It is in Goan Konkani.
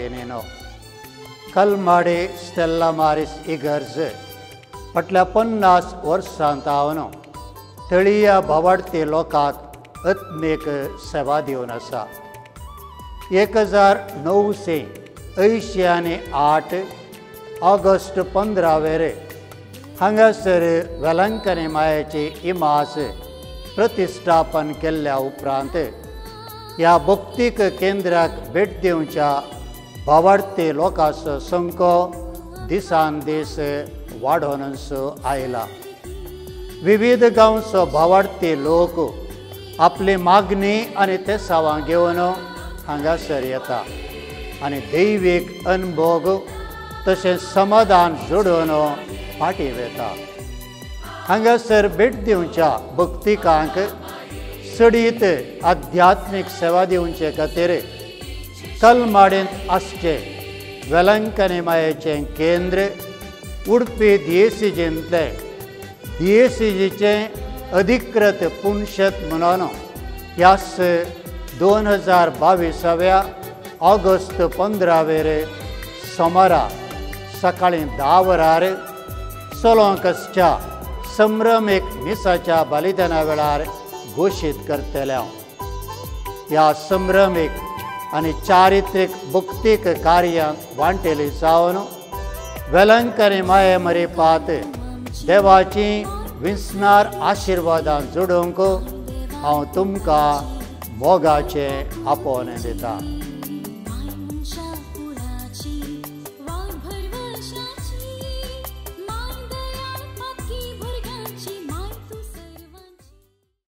भगिनीनो, कलमाडी स्टेल्ला मारीस इगर्ज फाटल्या 50 वर्सां तावन थळीया भावार्थी लोकांक आत्मीक सेवा दिवन आसा। 1988 ऑगस्ट 15 वेर हांगासर वेलंकनी मायेची इमाज प्रतिष्ठापन केल्ल्या उपरांत ह्या भक्तीक केंद्राक भेट दिवच्या भावार्थी लोकांचो संको दिसान दीस वाडोवनसो आयला। विविध गांवचो भावार्थी लोक आपली मागणी आनी तेसावां घेवन हांगासर येता आनी दैवीक अनभोग तशें समाधान जोडून फाटीं वता। हांगासर भेट दिवच्या भक्तिकांक चडीत आध्यात्मीक सेवा दिवचे खातीर कलमाडींत आसचें वेलंकनी मायेचें केंद्र उडपी दियेसीजींतलें दियेसीजीचें अधिकृत पुणशेत म्हणून ह्याच 2022व्या ऑगस्ट 15 वेर सोमारा सकाळीं 10 वरार चलोवंक आसच्या संभ्रमीक मिसाच्या बलिदाना वेळार घोशीत करतले। ह्या संभ्रमीक आनी चारित्रीक भक्तीक कार्यांत वांटेली जावन वेलंकनी माये मरेपात देवाची विंचणार आशिर्वादां जोडूंक हांव तुमकां मोगाचें आपोवणें दितां।